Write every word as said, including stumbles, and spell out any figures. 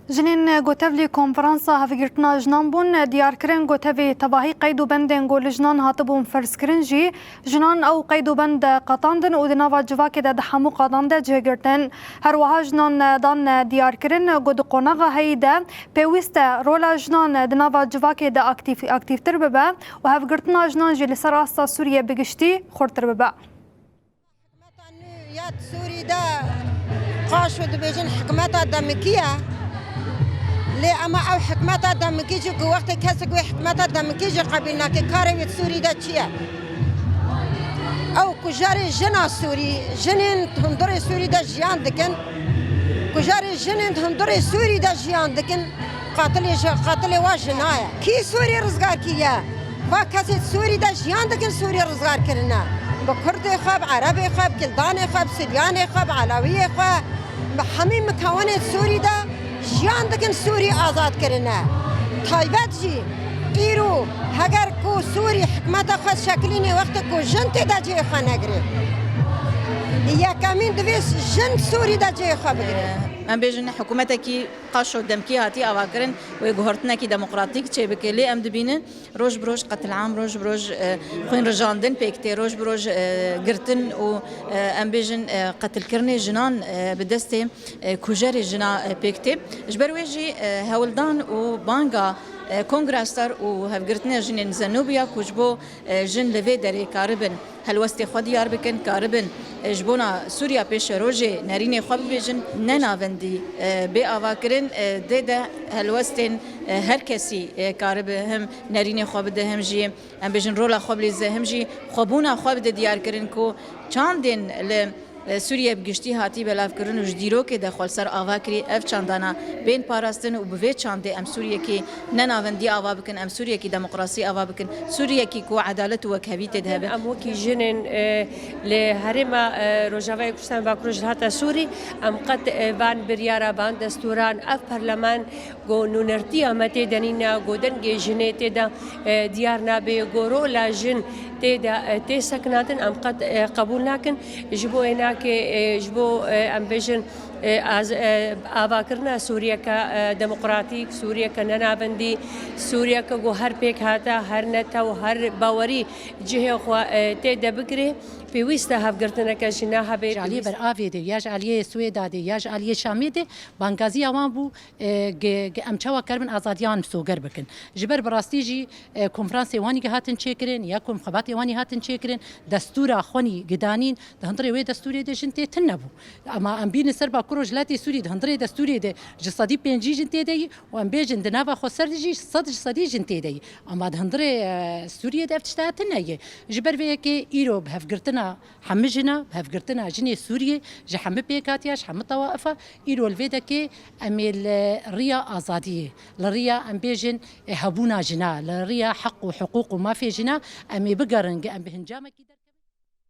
Jinên ku tevlî konferansa hevgirtina jinan bûn, diyar kirin ku tevî tevahî qeyd û bendên ku li jinan hatibûn ferzkirin jî, jinan ew qeyd û bend qetandin û di nava civakê de di hemû qadan de cih girtin. Her wiha jinan dan diyar kirin ku di qonaxa heyî de pêwîst e rola jinan di nava civakê de aktîf-, aktîftir bibe û hevgirtina jinan jî li ser asta Sûriyê bi giştî xurtir bibe. Hikmeta nû ya Sûrî de qaşo dibêjin hikmeta demikî ye. Lê ema ew hikmeta demikî jî ku wextê kesek wê hikmeta demikî jî qebîl nake, karê wê di Sûrî de çi ye? Ew kujerê jina Sûrî, jinên hundirê Sûrî de jiyan dikin. Kujerê jinên hundirê Sûrî de jiyan dikin. Qatilê ji, qatilê wa jina ye. Kî Sûrî rizgar kiriye? Va kesê Sûrî de jiyan dikin, Sûrî rizgar kirine. Bi Kurdê xwe, bi Erebê xwe, bi Kildanê xwe, bi Siryanê xwe, bi Elewiyê xwe, bi hemî mikewenê Sûrî de jiyan dikin, Sûrî azad kirine. Taybet jî îro heger ku Sûrî hikmeta xwe şekilînê wextê ku jin tê de cihê xwe negirê. Yekemîn divê jin Sûrî de cihê xwe bigire. Em bêjin hikûmetekî qaşo demkî hatî avakirin wê guhertinekî demokratîk çêbike. Lê em dibînin roj bi roj qetilam, roj bi roj, e, xwîn rijandin pêk tê, roj bi roj, e, girtin û, e, em bêjin, e, qetilkirinê jinan, e, bi destê, e, kujerê jina, e, pêk tê. Ji ber wê jî, e, hewldan û banga, e, Kongra Star û Hevgirtina Jinên Zenûbiya ku ji bo, e, jin li vê derê karibin helwestê xwe diyar bikin, karibin, e, ji bona Sûriya pêşerojê nerînê xwe bibêjin, ne navendî, e, bê avakirin, e, dê de helwestên, e, her kesî, e, karibe hem nerînê xwe bide, hem jî, em bêjin, rola xwe bilîze, hem jî xwebûna xwe bide diyarkirin ku çandên li, e, Sûriye bi giştî hatî belavkirin û ji dîrokê de xwe li ser ava kirî, ev çandana bên parastin û bi vê çandê em Sûriyekî ne navendî ava bikin, em Sûriyekî demokrasî ava bikin, Sûriyekî ku edalet û wekhevî tê de hebe. Em wekî jinên, e, li herêma, e, Rojavayê Kurdistanê Bakur ji hata Sûrî, em qet, e, van biryara, van destûran, ev perleman ku nûnertiya me tê de nîne, ku dengê jinê tê de, e, diyar nabe, ku rola jin tê de, e, tê sekinandin, em qet, e, qebûl nakin. Ji bo ênakê, e, ji bo, e, em bêjin, e, az-, e, avakirina Sûriyeke, e, demokratîk, Sûriyeke nenavendî, Sûriyeke ku her pêkhate, her netew, her bawerî cihê xwe, e, tê de bigire, pêwîst e hevgirtineke jina hebe. Ji aliyê beravê de, ya ji aliyê Swêda de, ya ji aliyê Şamê de, bangaziya wan bû, e, ge-, ge-, em çawa karibin azadiya wan misoger bikin. Ji ber bi rastî jî, e, konferansê wan î hatin çêkirin, ya ku xebatê wan î hatin çêkirin, destûra xwenî gidanîn, di hundirê wê destûrê de jin tê tune bû. Ema em bînin ser Bakur Rojhilatê Sûrî, di hundirê destûrê de ji sedî pêncî jin tê de yî û em bêjin di nava xweser de jî sed ji sedî jin tê de yî. Ema di hundirê, e, Sûriyê de ev tişta tune ye. Ji ber vê yekê îro bi hevgirtina hemî jina, bi hevgirtina jinê Sûriyê, ji hemî pêkhatiya, ji hemî tewaifa, îro li vê dekê em ê li riya azadiyê, li riya, em bêjin, e, hebûna jina, li riya heq û hiqûq û mafê jina em ê bigerin, em bi hincamekî de